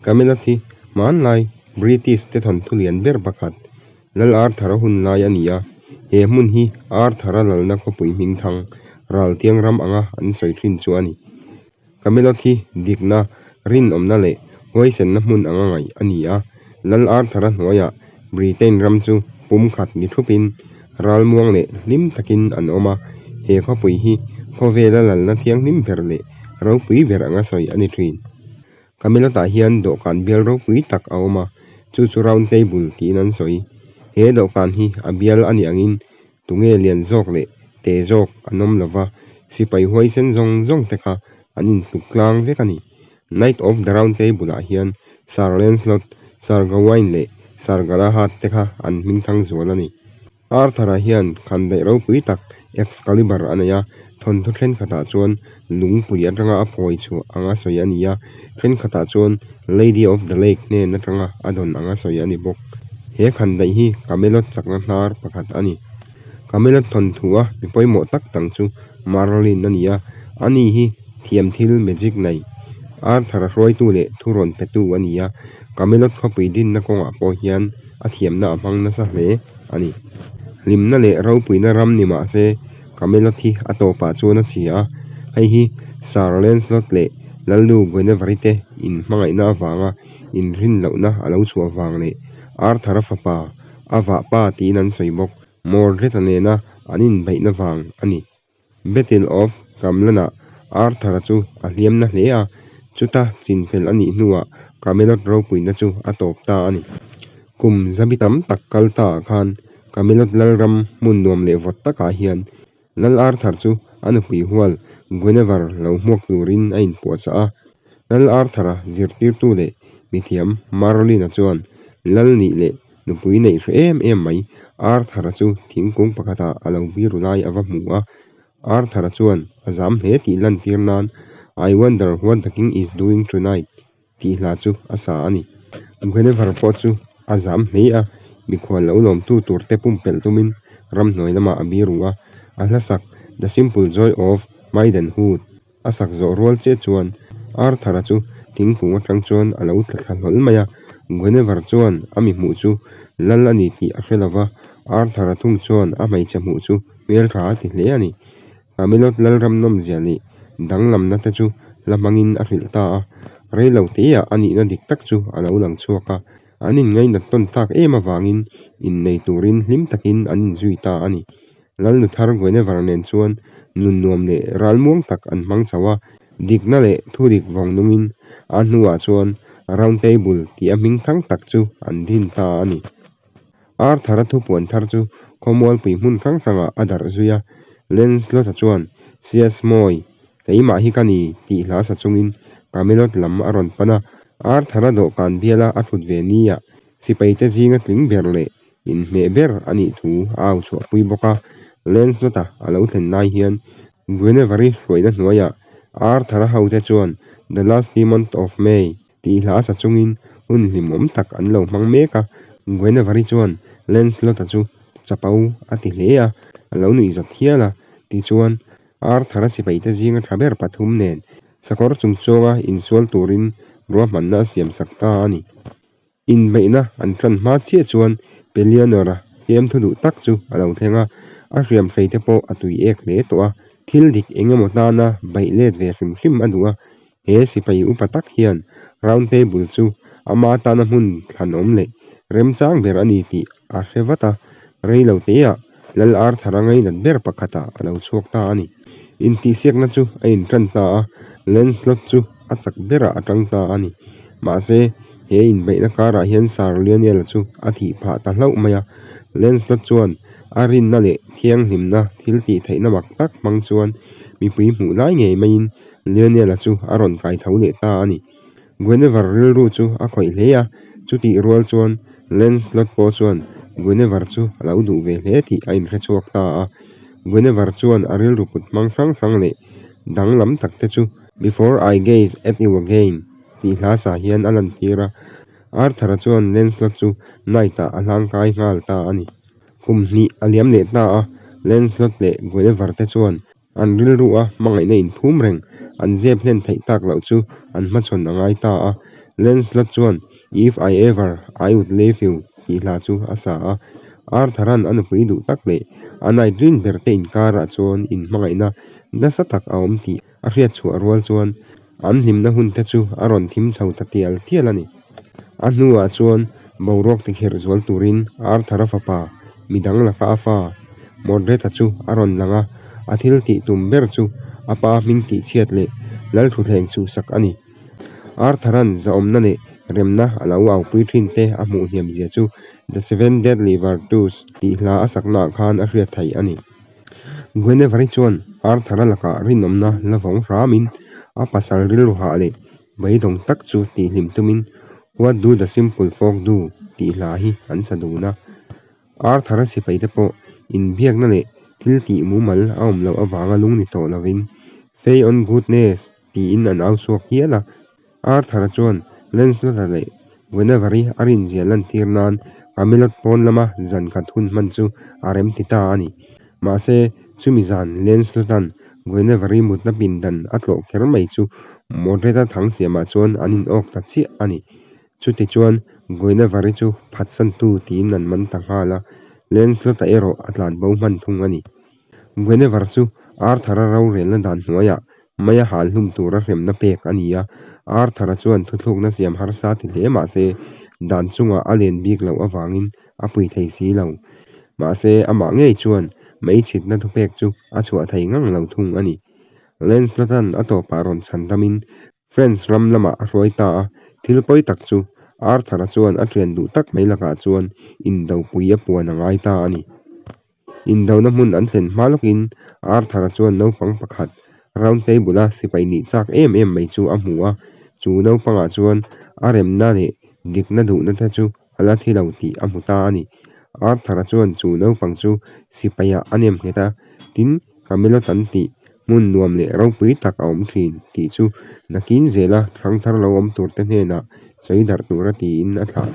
Camelot hi hmanlai British te thawnthu lian ber pakhat Lal Arthur-a hun lai a ni a, he hmun hi Arthur-a lalna khawpui hmingthang Raltiang ram anga an sawi thin chu a ni. Camelot hi dikna, rinawmna leh huaisenna hmun anga ngaih a ni a, Lal Arthur-a hnuaiah Britain ram chu pumkhat ni thupin ralmuang leh hlim takin an awm a, he khawpui hi khawvela lalna thianghlim ber leh ropui ber anga sawi a ni thin. Camelot-ah hian dawhkan bial ropui tak a awm a, chu chu round table tiin an sawi. He dawhkan hi a bial a nih angin Tunge lian zawk leh te zawk an awm lova, sipai huaisen zawng zawng te kha an intluk tlang vek a ni. Knight of the Round Table ah hian Sir Lancelot, Sir Gawain leh Sir Galahad te kha an hmingthang zual a ni. Arthur-a hian khandaih ropui tak Excalibur a nei a, thawnthu thenkhatah chuan lungpui atanga a phawi chhuah anga sawi a ni a, thenkhatah chuan Lady of the Lake hnen atanga a dawn anga sawi a ni bawk. He khandaih hi Camelot chakna hnar pakhat a ni. Camelot thawnthu a mi pawimawh tak dang chu Merlin a ni a, ani hi thiam thil magic nei, Arthur-a hruaitu leh thurawn petu a ni a, Camelot khawpui dinna kawngah pawh hian a thiamna a hmang nasa hle a ni. Hlimna leh ropuina ram ni mah se Camelot hi a tawpah chuan a chhia a, hei hi Sir Lancelot leh Lalnu Guinevere te inhmangaihna avanga inrin lohna a lo chhuah vang leh Arthur-a fapa a vahpa tiin an sawi bawk. Mordred-a nena an inbeihna vang a ni. Battle of Camlann-ah Arthur-a chu a hliam na hle a, chuta chinfel a nih hnuah Camelot ropuina chu a tawp ta a ni. Kum zabi tam tak kal taah khan Camelot lalram hmun nuam leh vawt takah hian Lal Arthur chu a nupui hual Guinevere lo hmuak turin a inpuahchah a. Lal Arthur-a zirtirtu leh mithiam Merlin-a chuan Lal nih leh nupui neih hre em em mai Arthur-a chu thingkung pakhatah a lo biru lai a va hmu a. Arthur-a chuan a zam hle tih lantir nan I wonder what the king is doing tonight tih hla chu a sa a ni. Guinevere pawh chu a zam hle a, mikhual lo lawmtu tur te pumpelh tumin ramhnuai lamah a biru a, a hla sak The Simple Joy of Maidenhood a sak zawh rual chiah chuan Arthur-a chu thingkung atang chuan a lo tla thla hlawl mai a, Guinevere chuan a mi hmuh chu lal a ni tih a hre lova, Arthur-a thung chuan a hmeichhe hmuh chu hmeltha a ti hle a ni. Camelot Lalram nawmzia leh danglamna te chu hla hmangin a hrilh ta a, rei lo teah a nihna dik tak chu a lo lang chhuak a, an inngainat tawn tak em avangin innei turin hlim takin an inzui ta a ni. Lalnu thar Guinevere nen chuan nun nuam leh ralmuang tak an hmang chho a, dikna leh thudik vawng nungin a hnuah chuan Round Table tih a hming thang tak chu an din ta a ni. Arthur-a thupuan thar chu khawmualpui hmun hrang hrangah a darh zui a, Lancelot-a chuan, Sias mawi, keimah hi ka ni, tih hla sa chungin Camelot lam a rawn pan a. Arthur-a dawhkan biala a thut ve niah sipaite zinga tling ber leh inhmeh ber a nih thu a au chhuahpui bawk a. Lancelot-a a lo thlen lai hian Guinevere-i hruaina hnuaiah Arthur-a hote chuan The Last Demon of May, Tih hla sa chungin hun hlimawm tak an lo hmang mek a, Guinevere chuan Lancelot-a chu chapo a ti hle a, a lo nuih zat hial a, tichuan Arthur-a sipaite zinga tha ber pathum nen sakawr chungchuanga insual turin ruahmanna a siam sak ta a ni. Inbeihna an tan hma chiah chuan Pellianor-a fiamthu duh tak chu a lo thleng a, a hriam hrei te pawh a tui ek hle tawh a, thil dik eng emaw tana baih let ve hrim hrim a duh a, He sipai upa tak hian round table chu ama tana hmun thlanawm leh remchang ber a ni tih a hre vat a, rei lo teah Lal Arthur-a ngainat ber pakhatah a lo chhuak ta a ni. Intihsiakna chu a intan ta a, Lancelot chu a chak berah a tang ta a ni. Mahse, he inbeihna karah hian Sir Lionel-a chu a thih phah ta hlauh mai a, Lancelot chuan a rinna leh thianghlimna thil tih theihna mak tak hmang chuan mipui hmuh lai ngei maiin Lionel-a chu a rawn kai tho leh ta a ni. Guinevere rilru chu a khawih hle a, chutih rual chuan Lancelot pawh chuan Guinevere chu a lo duh ve hle tih a inhrechhuak ta a. Guinevere chuan a rilru put hmang hrang hrang leh danglam tak te chu Before I Gaze At You Again tih hla sa hian a lantir a. Arthur-a chuan Lancelot chu Knight-ah a hlangkai nghal ta a ni. Kum hnih a liam leh ta a, Lancelot leh Guinevere te chuan an rilru a hmangaihna inphum reng an zep hlen theih tak loh chu an hmachhawn a ngai ta a. Lancelot chuan If I Ever I Would Leave You tih hla chu a sa a. Arthur-a'n a nupui duh tak leh a Knight rin ber te inkarah chuan inhmangaihna nasa tak a awm tih a hriat chhuah rual chuan an hlimna hun te chu a rawn thim chho ta tial tial a ni. A hnuah chuan boruak tikhirh zual turin Arthur-a fapa, midang laka a fa, Mordred-a chu a rawn lang a, a thil tih tum ber chu a pa hming tihchhiat leh lalthutthleng chhuhsak a ni. Arthur-a'n zahawmna leh remna a lo aupui thin te a hmuh hniam zia chu The Seven Deadly Virtues tih hla a saknaah khan a hriat theih a ni. Guinevere-i chuan Arthur-a lakah rinawmna la vawng hramin a pasal rilru hah leh beidawng tak chu tihhlim tumin What do the simple folk do? tih hla hi an sa dun a. Arthur-a sipaite pawh inbiakna leh thil tih mumal a awm loh avanga lung ni tawh lovin Fey on goodness tiin an au chhuak hial a. Arthur-a chuan Lancelot-a leh Guinevere-i a rinzia lantir nan Camelot pawn lama zan khat hun hman chu a rem ti ta a ni. Mahse, chumi zan Lancelot-a'n Guinevere-i mutna pindan a tlawh kher mai chu Mordred-a thang siamah chuan an inawk ta chiah a ni. Chutichuan, Guinevere-i chu phatsantu tiin an man ta nghal a, Lancelot-a erawh a tlanbo hman thung a ni. Guinevere chu Arthur-a rorelna dan hnuaiah Maia hal hlum tura hremna pek a ni a, Arthur-a chuan thuthlukna siam harsa ti hle mah se, dan chungah a len bik loh avangin a pui thei si lo. Mahse, amah ngei chuan meichhitna thupek chu a chhuah thei ngang lo thung a ni. Lancelot-a'n a tawpah rawn chhan damin France ram lamah a hruai ta a, thil pawi tak chu Arthur-a chuan a thian duh tak mai lakah chuan indopui a puan a ngai ta a ni. Indona hmun an thlen hma lawkin Arthur-a chuan naupang pakhat round table-a sipai nih chak em em mai chu a hmu a, chu naupangah chuan a remna leh dikna duhna te chu a la thi lo tih a hmu ta a ni. Arthur-a chuan chu naupang chu sipaiah a nem nghet a, tin, Camelot an tih hmun nuam leh ropui tak a awm thin tih chu nakin zela thangthar lo awm turte hnenah sawi darh tura tiin a thlah.